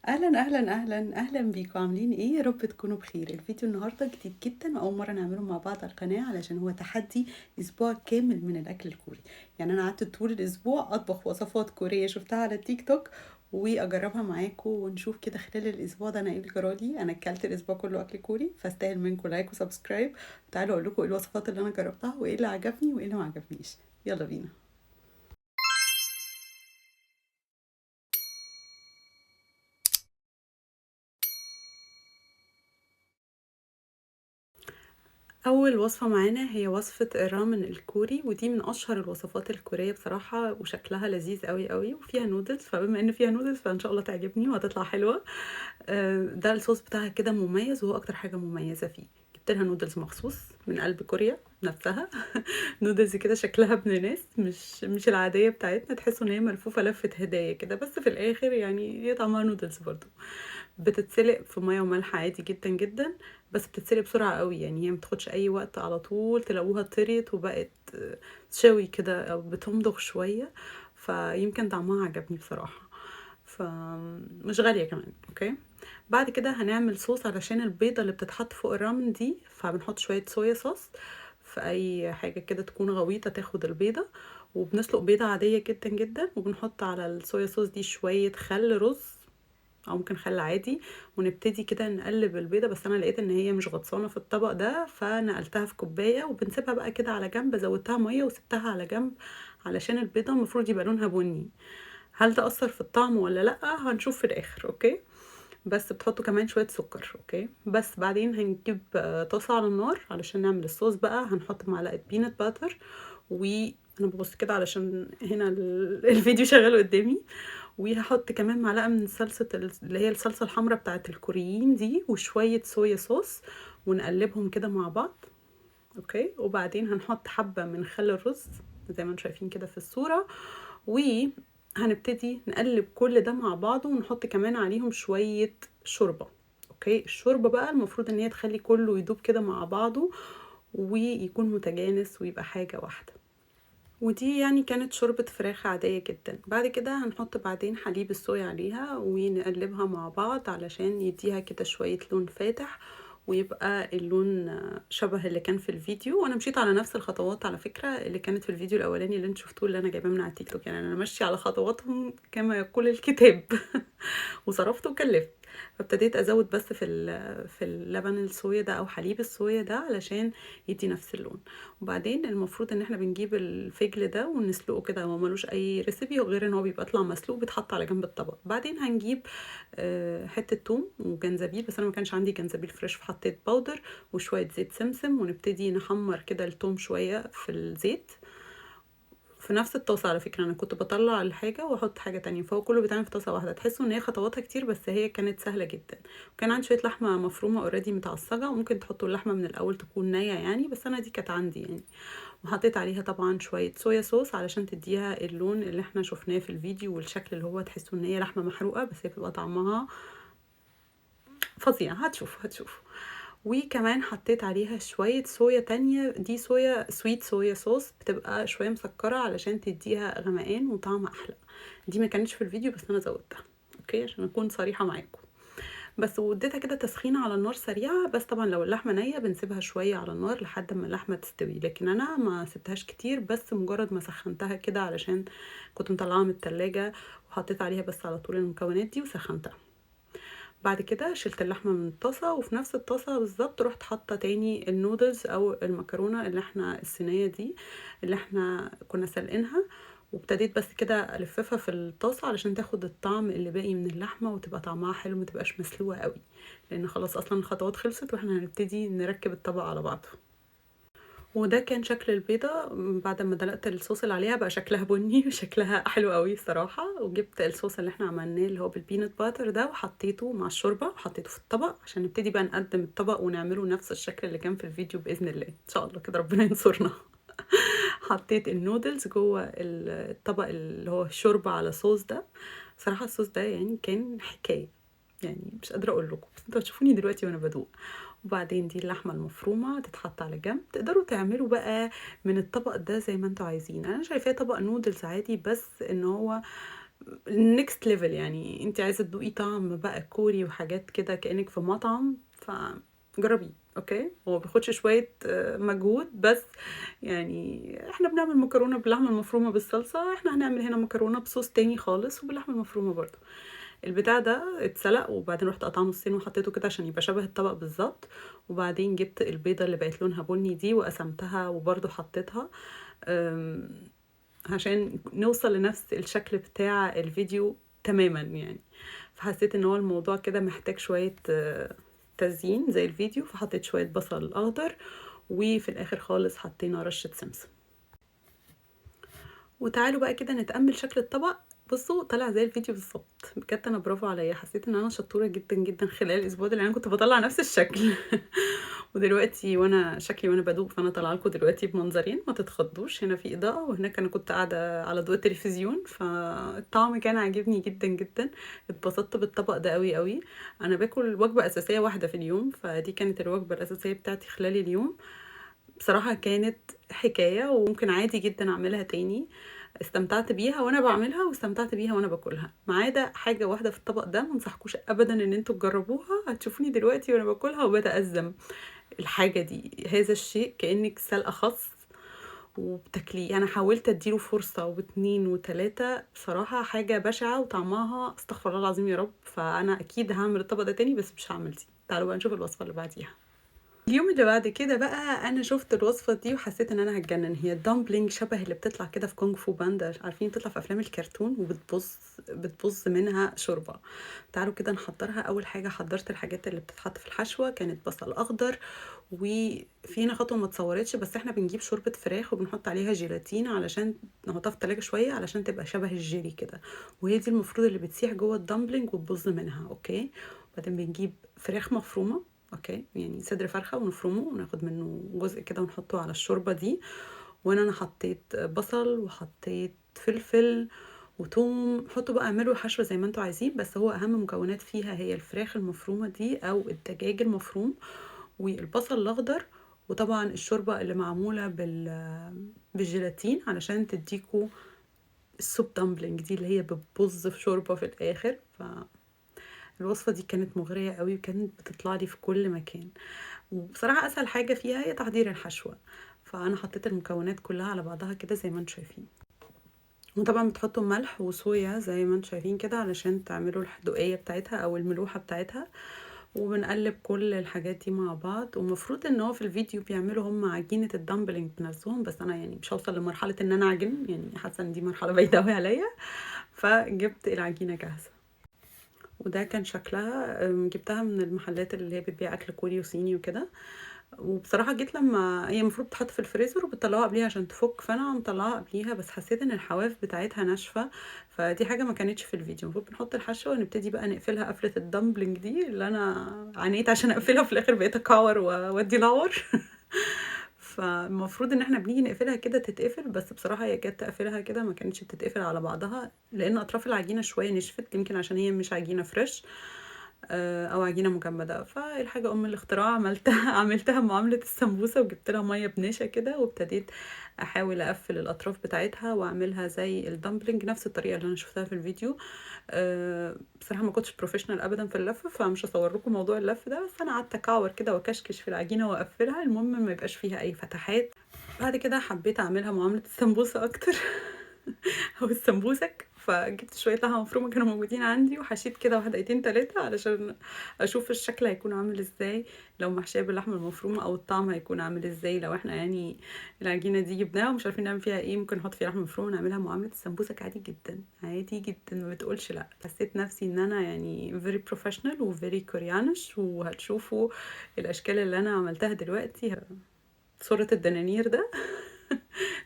اهلا اهلا اهلا اهلا بيكم، عاملين ايه؟ يا رب تكونوا بخير. الفيديو النهارده جديد جدا واول مرة نعمله مع بعض على القناة، علشان هو تحدي اسبوع كامل من الاكل الكوري. يعني انا قعدت طول الاسبوع اطبخ وصفات كوريه شفتها على التيك توك واجربها معاكم، ونشوف كده خلال الاسبوع ده انا ايه اللي جرالي. انا اكلت الاسبوع كله اكل كوري، فاستاهل منكم like و subscribe. تعالوا اقول لكم ايه الوصفات اللي انا جربتها وايه اللي عجبني وايه اللي ما عجبنيش. يلا بينا. أول وصفة معانا هي وصفة الرامن الكوري، ودي من أشهر الوصفات الكورية بصراحة، وشكلها لذيذ قوي قوي، وفيها نودلز، فبما إن فيها نودلز فإن شاء الله تعجبني وهتطلع حلوة. ده الصوص بتاعها كده مميز، وهو أكتر حاجة مميزة فيه. جبت لها نودلز مخصوص من قلب كوريا نفسها. نودلز كده شكلها ابن ناس، مش العادية بتاعتنا، تحسوا إن هي ملفوفة لفة هدايا كده، بس في الآخر يعني هي طعمها نودلز برضو. بتتسلق في مية وملح عادي جدا جدا، بس بتتسلق بسرعة قوي، يعني هي ما بتاخدش اي وقت، على طول تلاقوها طريت وبقت شوي كده او بتمضغ شوية، فيمكن طعمها عجبني بصراحة، فمش غالية كمان. okay، بعد كده هنعمل صوص علشان البيضة اللي بتتحط فوق الرامن دي، فبنحط شوية soya sauce في اي حاجة كده تكون غويطة تاخد البيضة، وبنسلق بيضة عادية جدا جدا، وبنحط على ال soya sauce دي شوية خل رز او ممكن خل عادي، ونبتدي كده نقلب البيضة. بس انا لقيت ان هي مش غطسانه في الطبق ده، فنقلتها في كوباية وبنسيبها بقى كده على جنب. زودتها مية وسبتها على جنب علشان البيضة المفروض يبقى لونها بني. هل ده اثر في الطعم ولا لا؟ هنشوف في الاخر. okay، بس بتحطوا كمان شوية سكر. okay، بس بعدين هنجيب طاسه على النار علشان نعمل الصوص بقى. هنحط معلقه peanut butter، وانا ببص كده علشان هنا الفيديو شغال قدامي، وهحط كمان معلقه من صلصه اللي هي الصلصه الحمراء بتاعه الكوريين دي، وشوية soya sauce، ونقلبهم كده مع بعض. okay، وبعدين هنحط حبه من خل الرز زي ما انتم شايفين كده في الصورة، وهنبتدي نقلب كل ده مع بعضه، ونحط كمان عليهم شوية شوربة. okay، الشوربة بقى المفروض ان هي تخلي كله يدوب كده مع بعضه ويكون متجانس ويبقى حاجة واحدة. ودي يعني كانت شوربة فراخ عادية جدا. بعد كده هنحط بعدين حليب الصويا عليها ونقلبها مع بعض علشان يديها كده شوية لون فاتح، ويبقى اللون شبه اللي كان في الفيديو. وانا مشيت على نفس الخطوات على فكرة اللي كانت في الفيديو الاولاني اللي انتوا شفتوه اللي انا جايباه من على التيك توك، يعني انا ماشية على خطواتهم كما يقول الكتاب. وصرفت وكلفت، فابتديت ازود بس في اللبن الصويا ده او حليب الصويا ده علشان يدي نفس اللون. وبعدين المفروض ان احنا بنجيب الفجل ده ونسلقه كده، هو ملوش اي recipe غير ان هو بيبقى طلع مسلوق بيتحط على جنب الطبق. بعدين هنجيب حتة توم وجنزبيل، بس انا ما كانش عندي جنزبيل fresh فحطيت powder، وشوية زيت سمسم، ونبتدي نحمر كده التوم شوية في الزيت في نفس الطاسه. على فكرة انا كنت بطلع الحاجة واحط حاجة تانية، فهو كله بيتعمل في طاسه واحدة. تحسوا ان هي خطواتها كتير بس هي كانت سهلة جدا. وكان عندي شوية لحمه مفرومه already متعصجه، وممكن تحطوا اللحمة من الاول تكون نيه يعني، بس انا دي كانت عندي يعني. وحطيت عليها طبعا شوية soya sauce علشان تديها اللون اللي احنا شفناه في الفيديو والشكل اللي هو تحسوا ان هي لحمه محروقة، بس هي بتبقى طعمها فظيع. هتشوفوا. وكمان حطيت عليها شوية صويا تانية، دي صويا sweet soya sauce، بتبقى شوية مسكرة علشان تديها غمقان وطعم أحلى. دي ما كانتش في الفيديو بس أنا زودتها، okay، عشان أكون صريحة معاكم. بس واديتها كده تسخينة على النار سريعة، بس طبعا لو اللحمة نية بنسيبها شوية على النار لحد ما اللحمة تستوي، لكن أنا ما سبتهاش كتير، بس مجرد ما سخنتها كده علشان كنت مطلعاها من التلاجة، وحطيت عليها بس على طول المكونات دي وسخنتها. بعد كده شلت اللحمة من الطاسة، وفي نفس الطاسة بالظبط رحت حاطة تاني النودلز أو المكرونة اللي احنا الصينية دي اللي احنا كنا سلقينها، وابتديت بس كده ألففها في الطاسة علشان تاخد الطعم اللي باقي من اللحمة وتبقى طعمها حلو، ما تبقاش مسلوقة قوي، لأن خلاص أصلا الخطوات خلصت واحنا هنبتدي نركب الطبق على بعضه. وده كان شكل البيضة بعد ما دلقت الصوص اللي عليها، بقى شكلها بني وشكلها حلو قوي الصراحة. وجبت الصوص اللي احنا عملناه اللي هو بال peanut butter ده وحطيته مع الشوربة وحطيته في الطبق عشان نبتدي بقى نقدم الطبق ونعمله نفس الشكل اللي كان في الفيديو بإذن الله إن شاء الله كده ربنا ينصرنا. حطيت النودلز جوه الطبق اللي هو الشوربة على صوص ده. صراحة الصوص ده يعني كان حكاية، يعني مش قادرة أقول لكم، بس انتوا هتشوفوني دلوقتي وأنا بدوق. وبعدين دي اللحمة المفرومة تتحط على جنب. تقدروا تعملوا بقى من الطبق ده زي ما انتوا عايزين. انا شايفاه طبق نودلز عادي، بس ان هو next level. يعني انت عايزه تدوقي طعم بقى كوري وحاجات كده كانك في مطعم، فجربيه. okay، هو بياخدش شوية مجهود، بس يعني احنا بنعمل مكرونه باللحمه المفرومه بالصلصه، احنا هنعمل هنا مكرونه بصوص تاني خالص وباللحمه المفرومه برضو. البتاع ده اتسلق، وبعدين رحت قطعه نصين وحطيته كده عشان يبقى شبه الطبق بالظبط. وبعدين جبت البيضة اللي بقت لونها بني دي وقسمتها وبرضو حطيتها، عشان نوصل لنفس الشكل بتاع الفيديو تماما يعني. فحسيت ان هو الموضوع كده محتاج شوية تزيين زي الفيديو، فحطيت شوية بصل اخضر، وفي الاخر خالص حطينا رشة سمسم. وتعالوا بقى كده نتأمل شكل الطبق. بصوا طلع زي الفيديو بالظبط، بجد انا برافو عليا، حسيت ان انا شطوره جدا جدا خلال الاسبوع ده، لان انا كنت بطلع نفس الشكل. ودلوقتي وانا شكلي وانا بدوق، فانا طالعه لكم دلوقتي بمنظرين ما تتخضوش، هنا في اضاءه وهناك انا كنت قاعدة على ضوء التلفزيون. فالطعم كان عاجبني جدا جدا، اتبسطت بالطبق ده قوي قوي. انا باكل وجبة اساسية واحدة في اليوم، فدي كانت الوجبة الاساسية بتاعتي خلال اليوم. بصراحة كانت حكاية، وممكن عادي جدا اعملها تاني. استمتعت بيها وانا بعملها، واستمتعت بيها وانا باكلها، ما عدا حاجة واحدة في الطبق ده ما انصحكوش ابدا ان انتوا تجربوها. هتشوفوني دلوقتي وانا باكلها وبتأزم الحاجة دي، هذا الشيء كانك سلقه خس وبتاكليه. انا حاولت اديله فرصة واتنين وتلاتة، بصراحة حاجة بشعة وطعمها استغفر الله العظيم يا رب. فانا اكيد هعمل الطبق ده تاني، بس مش هعمل دي. تعالوا بقى نشوف الوصفة اللي بعديها. اليوم اللي بعد كده بقى انا شفت الوصفة دي وحسيت ان انا هتجنن. هي ال dumpling شبه اللي بتطلع كده في كونغ فو باندا، عارفين بتطلع في افلام الكرتون وبتبص منها شوربة. تعالوا كده نحضرها. اول حاجة حضرت الحاجات اللي بتتحط في الحشوه، كانت بصل اخضر، وفي هنا خطوة ما اتصورتش، بس احنا بنجيب شوربة فراخ وبنحط عليها جيلاتين علشان نحطها في التلاجة شوية علشان تبقى شبه الجيلي كده، وهي دي المفروض اللي بتسيح جوه ال dumpling وتبظ منها. okay، وبعدين بنجيب فراخ مفرومه، okay يعني صدر فرخة ونفرمه وناخد منه جزء كده ونحطه على الشوربة دي. وانا حطيت بصل وحطيت فلفل وتوم، حطوا بقى اعملوا حشوه زي ما انتوا عايزين، بس هو اهم مكونات فيها هي الفراخ المفرومه دي او الدجاج المفروم والبصل الاخضر، وطبعا الشوربة اللي معمولة بالجيلاتين علشان تديكوا ال soup dumpling دي اللي هي بتبظ في شوربة في الاخر. الوصفة دي كانت مغرية قوي وكانت بتطلع لي في كل مكان، وبصراحة أسهل حاجة فيها هي تحضير الحشوة. فأنا حطيت المكونات كلها على بعضها كده زي ما انتم شايفين، وطبعا بتحطوا ملح وصويا زي ما انتم شايفين كده علشان تعملوا الحدوقية بتاعتها أو الملوحة بتاعتها. وبنقلب كل الحاجات دي مع بعض. ومفروض ان هو في الفيديو بيعملوا هم عجينة ال dumpling بنفسهم، بس انا يعني مش هوصل لمرحلة ان انا اعجن، يعني حاسة ان دي مرحلة بعيدة قوي عليا، فجبت العجينة جاهزة. وده كان شكلها، جبتها من المحلات اللي هي بتبيع اكل كوري وصيني وكده. وبصراحة جيت لما هي المفروض تتحط في الفريزر وبتطلعوها قبليها عشان تفك، فانا مطلعاها قبليها، بس حسيت ان الحواف بتاعتها ناشفة، فدي حاجة ما كانتش في الفيديو. المفروض بنحط الحشوه ونبتدي بقى نقفلها قفله ال dumpling دي اللي انا عانيت عشان اقفلها، في الاخر بقيت اكور وادي لور. فالمفروض ان احنا بنيجي نقفلها كده تتقفل، بس بصراحة هي جت تقفلها كده ما كانتش بتتقفل على بعضها، لان اطراف العجينة شوية نشفت، يمكن عشان هي مش عجينه fresh او عجينه مجمده. فالحاجه ام الاختراع عملتها معاملة السمبوسه، وجبت لها مية بنشا كده، وابتديت احاول اقفل الاطراف بتاعتها واعملها زي ال dumpling نفس الطريقة اللي انا شفتها في الفيديو. بصراحة ما كنتش professional ابدا في اللف، فمش هصور لكم موضوع اللف ده، بس انا قعدت اكعور كده واكشكش في العجينة واقفلها، المهم ما يبقاش فيها اي فتحات. بعد كده حبيت اعملها معاملة السمبوسه اكتر او السمبوسك، فجبت شوية لحمه مفرومه كانوا موجودين عندي، وحشيت كده واحدتين تلاتة علشان اشوف الشكل هيكون عامل ازاي لو محشيه باللحمه المفرومه، او الطعم هيكون عامل ازاي لو احنا يعني العجينة دي جبناها ومش عارفين نعمل فيها ايه، ممكن نحط فيها لحمه مفرومه نعملها معاملة السمبوسك عادي جدا عادي جدا، ما بتقولش لا. حسيت نفسي ان انا يعني very professional و very Koreanish، وهتشوفوا الاشكال اللي انا عملتها دلوقتي. صوره الدنانير ده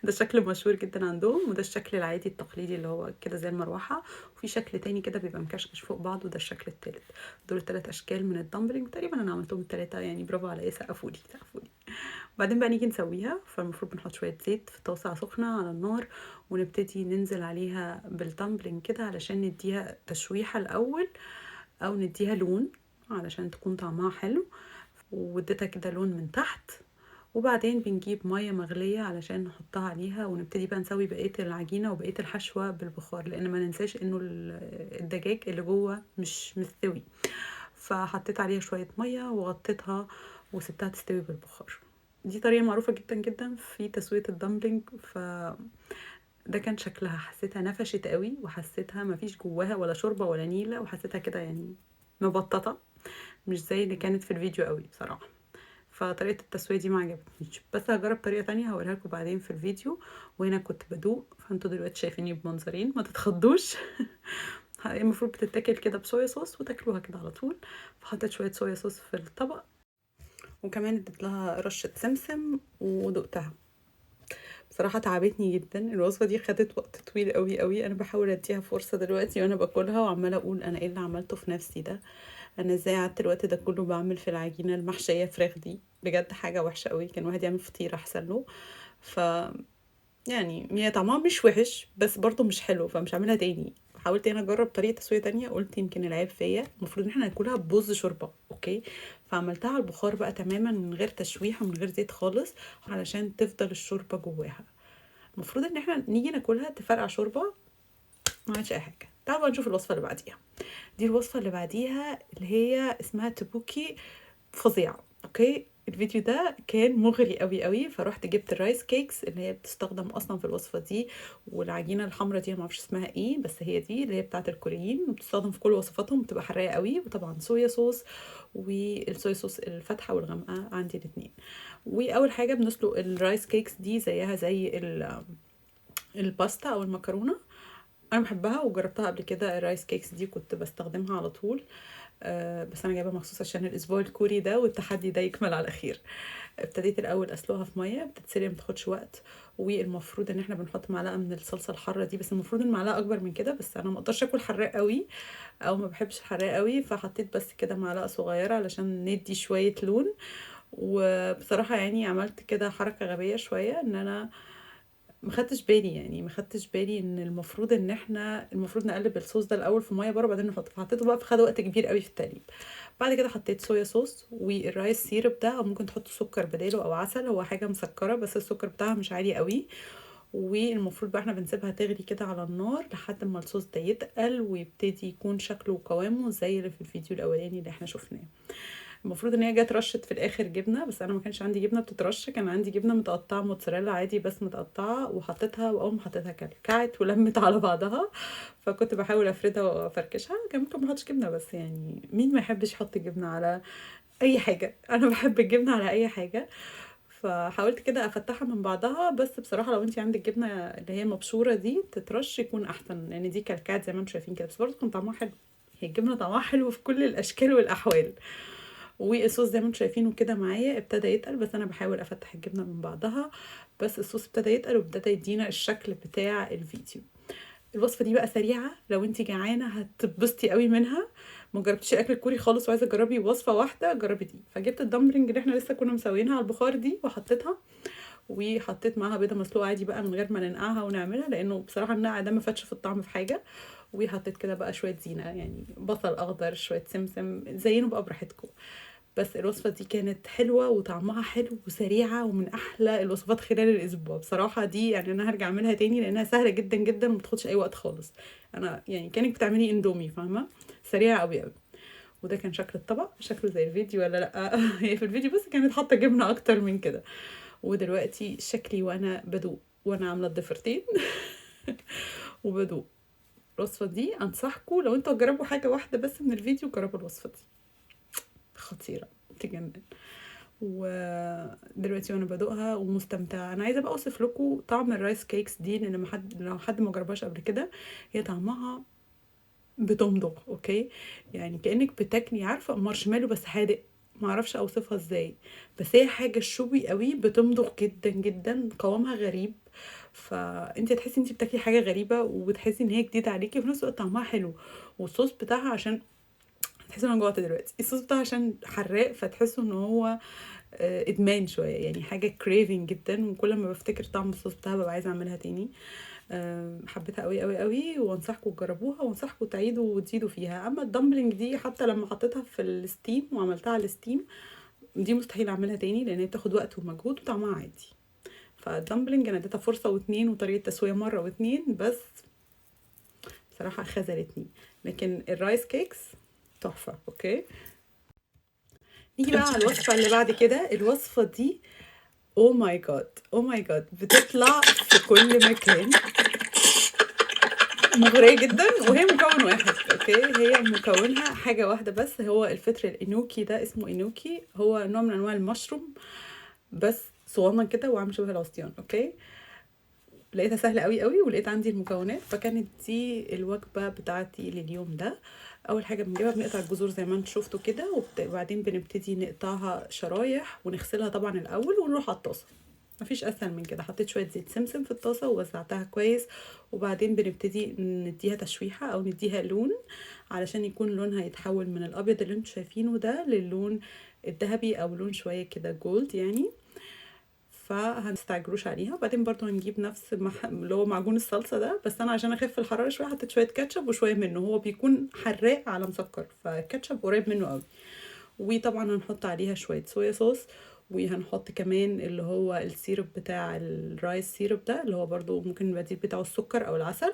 ده شكل مشهور جدا عندهم، وده الشكل العادي التقليدي اللي هو كده زي المروحة، وفي شكل تاني كده بيبقى مكشكش فوق بعض، وده الشكل التالت. دول التلات اشكال من ال dumpling تقريبا انا عملتهم التلاتة، يعني برافو عليا، سقفولي سقفولي. بعدين بقى نيجي نسويها، فالمفروض بنحط شوية زيت في طاسه سخنة على النار، ونبتدي ننزل عليها بال dumpling كده علشان نديها تشويحه الاول، او نديها لون علشان تكون طعمها حلو. واديتها كده لون من تحت، وبعدين بنجيب مية مغليه علشان نحطها عليها، ونبتدي بقى نسوي بقية العجينة وبقية الحشوه بالبخار، لان ما ننساش انه الدجاج اللي جوه مش مستوي. فحطيت عليها شوية مية وغطيتها وسبتها تستوي بالبخار. دي طريقه معروفة جدا جدا في تسويه ال dumpling. ف ده كان شكلها، حسيتها نفشت قوي، وحسيتها مفيش جواها ولا شوربة ولا نيله، وحسيتها كده يعني مبططه، مش زي اللي كانت في الفيديو قوي بصراحة. فطريقة التسوية دي ما عجبتنيش، بس هجرب طريقه تانية هوريها لكم بعدين في الفيديو. وهنا كنت بدوق، فانتوا دلوقتي شايفيني بمنظرين، ما تتخضوش. المفروض بتتاكل كده بصويا صوص وتاكلوها كده على طول. فحطيت شوية صويا صوص في الطبق، وكمان اديت لها رشه سمسم ودقتها. بصراحة تعبتني جدا الوصفة دي، خدت وقت طويل قوي قوي. انا بحاول اديها فرصة دلوقتي وانا باكلها، وعماله اقول انا ايه اللي عملته في نفسي ده، انا ازاي قعدت الوقت ده كله بعمل في العجينة المحشيه فراخ دي؟ بجد حاجة وحشة قوي، كان واحد يعمل فطيره احسن له. ف يعني هي طعمها مش وحش بس برضو مش حلو، فمش هعملها تاني. حاولت انا اجرب طريقه تسويه تانية، قلت يمكن العيب فيا، المفروض ان احنا ناكلها ببز شوربة، okay. فعملتها على البخار بقى تماما من غير تشويح ومن غير زيت خالص، علشان تفضل الشوربة جواها. المفروض ان احنا نيجي ناكلها تفرقع شوربة، ما عملتش اي حاجة. تعالوا بقى نشوف الوصفة اللي بعديها. دي الوصفة اللي بعديها اللي هي اسمها تبوكي، فظيعة. okay، الفيديو ده كان مغري قوي قوي، فروحت جبت ال rice cakes اللي هي بتستخدم اصلا في الوصفة دي، والعجينه الحمراء دي ما اعرفش اسمها ايه، بس هي دي اللي هي بتاعه الكوريين، بتستخدم في كل وصفاتهم، بتبقى حراقه قوي. وطبعا صويا صوص، وال soya sauce الفاتحة والغامقه عندي الاثنين. واول حاجة بنسلق ال rice cakes دي زيها زي الباستا او المكرونه. انا بحبها وجربتها قبل كده ال rice cakes دي، كنت بستخدمها على طول، بس انا جايبها مخصوص عشان الاسبوع الكوري ده والتحدي ده يكمل على خير. ابتديت الاول اسلقها في مية، بتتسلق ما بتاخدش وقت. والمفروض ان احنا بنحط معلقه من الصلصه الحارة دي، بس المفروض المعلقة اكبر من كده، بس انا ما اقدرش اكل حراق قوي او ما بحبش الحراق قوي، فحطيت بس كده معلقه صغيرة علشان ندي شوية لون. وبصراحة يعني عملت كده حركة غبية شوية، ان انا ما خدتش بالي، يعني ما خدتش بالي ان المفروض ان احنا المفروض نقلب الصوص ده الاول في مية بره وبعدين نحطه، فحطيته بقى فخد وقت كبير قوي في التقليب. بعد كده حطيت soya sauce وال rice syrup ده، او ممكن تحطوا سكر بداله او عسل، هو حاجة مسكره بس السكر بتاعها مش عالي قوي. والمفروض بقى احنا بنسيبها تغلي كده على النار لحد ما الصوص ده يتقل ويبتدي يكون شكله وقوامه زي اللي في الفيديو الاولاني اللي احنا شفناه. المفروض ان هي جت رشت في الاخر جبنه، بس انا ما كانش عندي جبنه بتترش، كان عندي جبنه متقطعه موتزاريلا عادي بس متقطعه، وحطيتها، واول ما حطيتها كلكعت ولمت على بعضها، فكنت بحاول افردها وافركشها. كان ممكن ما احطش جبنه، بس يعني مين ما يحبش يحط جبنه على اي حاجة؟ انا بحب الجبنة على اي حاجة. فحاولت كده افتحها من بعضها، بس بصراحة لو انت عندك جبنه اللي هي مبشوره دي تترش يكون احسن، لان يعني دي كلكعت زي ما انتم شايفين كده، بس برضه كان طعمها حلو. هي الجبنة طعمها حلو في كل الاشكال والاحوال. والصوص زي ما انتم شايفينه كده معايا ابتدى يتقل، بس انا بحاول افتح الجبنة من بعضها، بس الصوص ابتدى يتقل وابتدى يدينا الشكل بتاع الفيديو. الوصفة دي بقى سريعة، لو انت جعانة هتتبسطي قوي منها. ما جربتيش الاكل الكوري خالص وعايزه تجربي وصفه واحدة، جربي دي. فجبت ال dumpling اللي احنا لسه كنا مسويينها على البخار دي وحطيتها، وحطيت معاها بيضة مسلوقة عادي بقى من غير ما ننقعها ونعملها، لانه بصراحة النقع ده ما فاتش في الطعم في حاجة. وحطيت كده بقى شوية زينة، يعني بصل اخضر، شوية سمسم، زينوا بقى براحتكم. بس الوصفة دي كانت حلوة وطعمها حلو وسريعة، ومن احلى الوصفات خلال الاسبوع بصراحة. دي يعني انا هرجع اعملها تاني لانها سهلة جدا جدا وما بتاخدش اي وقت خالص. انا يعني كانك بتعملي اندومي، فاهمه؟ سريعة قوي قوي. وده كان شكل الطبق، شكله زي الفيديو ولا لا؟ هي في الفيديو بس كانت حاطه جبنه اكتر من كده. ودلوقتي شكلي وانا بدوق، وانا عامله الضفيرتين وبدوق الوصفة دي. انصحكم لو انتوا تجربوا حاجة واحدة بس من الفيديو، جربوا الوصفة دي، خطيرة تجنن. ودلوقتي وانا بدوقها ومستمتعه. انا عايزه بقى اوصف لكم طعم ال rice cakes دي، لان لو حد ما جربهاش قبل كده، هي طعمها بتمضغ، okay؟ يعني كانك بتاكلي، عارفه مارشميلو بس حادق، ما اعرفش اوصفها ازاي، بس هي حاجة chewy قوي، بتمضغ جدا جدا، قوامها غريب، فانت تحسي انت بتاكلي حاجة غريبة وبتحسي ان هي جديدة عليكي، وفي نفس الوقت طعمها حلو. والصوص بتاعها، عشان تحسوا ان انا جوعت دلوقتي، الصوص بتاعها عشان حراق، فتحسوا ان هو ادمان شوية، يعني حاجة craving جدا، وكل ما بفتكر طعم الصوص بتاعها ببقى عايزه اعملها تاني. حبيتها قوي قوي قوي، وانصحكم تجربوها، وانصحكم تعيدوا وتزيدوا فيها. اما ال dumpling دي حتى لما حطيتها في ال steam وعملتها على ال steam دي مستحيل اعملها تاني لان هي بتاخد وقت ومجهود وطعمها عادي. فال dumpling انا اديتها فرصة واتنين وطريقه تسويه مرة واتنين، بس بصراحة خذلتني. لكن ال rice cakes تحفه. okay، نيجي بقى على الوصفة اللي بعد كده. الوصفة دي oh my god، oh my god، بتطلع في كل مكان، مغرية جدا، وهي مكون واحد. okay، هي مكونها حاجة واحدة بس، هو الفطر الانوكي ده، اسمه انوكي، هو نوع من انواع المشروم بس صغنن كده وعامل شبه العصيان. okay، لقيتها سهلة قوي قوي ولقيت عندي المكونات، فكانت دي الوجبة بتاعتي لليوم ده. اول حاجة بنجيبها بنقطع الجذور زي ما انتم شفتوا كده، وبعدين بنبتدي نقطعها شرايح ونغسلها طبعا الاول، ونروح على الطاسة. مفيش اسهل من كده. حطيت شوية زيت سمسم في الطاسه ووزعتها كويس، وبعدين بنبتدي نديها تشويحه او نديها لون علشان يكون لونها يتحول من الابيض اللي انتم شايفينه ده للون الذهبي او لون شوية كده gold يعني، فهنستعجلوش عليها. وبعدين برضو هنجيب نفس اللي هو معجون الصلصه ده، بس انا عشان اخف الحرارة شوية حطيت شوية كاتشب وشوية منه، هو بيكون حراق على مسكر فالكاتشب قريب منه قوي. وطبعا هنحط عليها شوية soya sauce، وهنحط كمان اللي هو ال syrup بتاع ال rice syrup ده، اللي هو برضو ممكن البديل بتاعه السكر او العسل،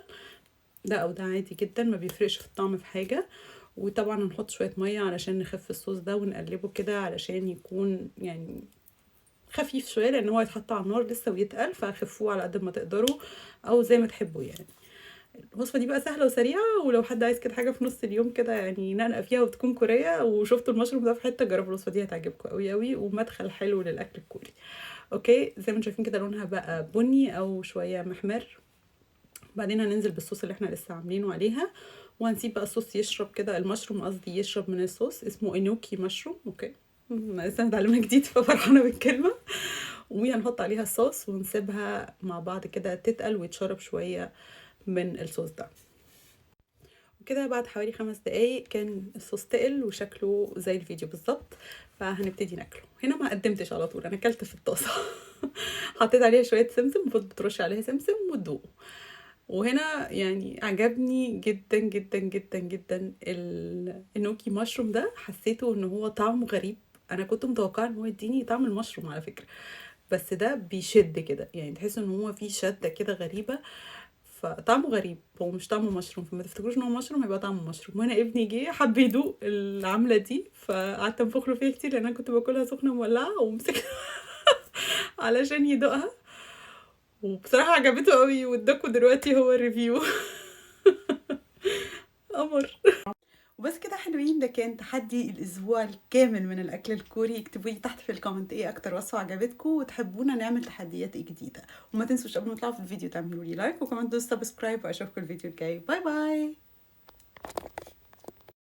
ده او ده عادي جدا ما بيفرقش في الطعم في حاجة. وطبعا هنحط شوية مية علشان نخف الصوص ده ونقلبه كده علشان يكون يعني خفيف شوية، لان هو يتحط على النار لسه ويتقل، فخفوه على قد ما تقدروا او زي ما تحبوا يعني. الوصفة دي بقى سهلة وسريعة، ولو حد عايز كده حاجة في نص اليوم كده يعني ننقى فيها وتكون كوريه، وشفتوا المشروم ده في حتة، جربوا الوصفة دي هتعجبكم قوي قوي، ومدخل حلو للاكل الكوري. okay، زي ما انتم شايفين كده لونها بقى بني او شوية محمر. بعدين هننزل بالصوص اللي احنا لسه عاملينه عليها، وهنسيب بقى الصوص يشرب كده، المشروم قصدي يشرب من الصوص. اسمه enoki mushroom. okay، انا لسه متعلمة جديد ففرحانه بالكلمة. وهنحط عليها الصوص ونسيبها مع بعض كده تتقل ويتشرب شوية من الصوص ده. وكده بعد حوالي 5 دقايق كان الصوص تقل وشكله زي الفيديو بالظبط، فهنبتدي ناكله. هنا ما قدمتش على طول، انا اكلت في الطاسه حطيت عليها شوية سمسم، المفروض بترش عليها سمسم وتدوقه. وهنا يعني عجبني جدا جدا جدا جدا ال enoki mushroom ده، حسيته ان هو طعمه غريب. انا كنت متوقعه ان هو يديني طعم المشروم على فكرة، بس ده بيشد كده، يعني تحس ان هو فيه شده كده غريبة، فطعمه غريب، هو مش طعمه مشروم، فما تفتكروش ان هو مشروم هيبقى طعمه مشروم. وهنا ابني جه حب يدوق العملة دي، فقعدت انفخ له فيها كتير لان انا كنت باكلها سخنة مولعه، ومسكها علشان يدوقها، وبصراحة عجبته قوي، واداكوا دلوقتي هو ال review قمر. وبس كده حلوين، ده كان تحدي الاسبوع الكامل من الاكل الكوري. اكتبوا لي تحت في ال comment ايه اكتر وصفه عجبتكم وتحبونا نعمل تحديات ايه جديدة، وما تنسوش قبل ما تطلعوا في الفيديو تعملوا لي like وكمان دوسوا subscribe، واشوفكم الفيديو الجاي. bye bye.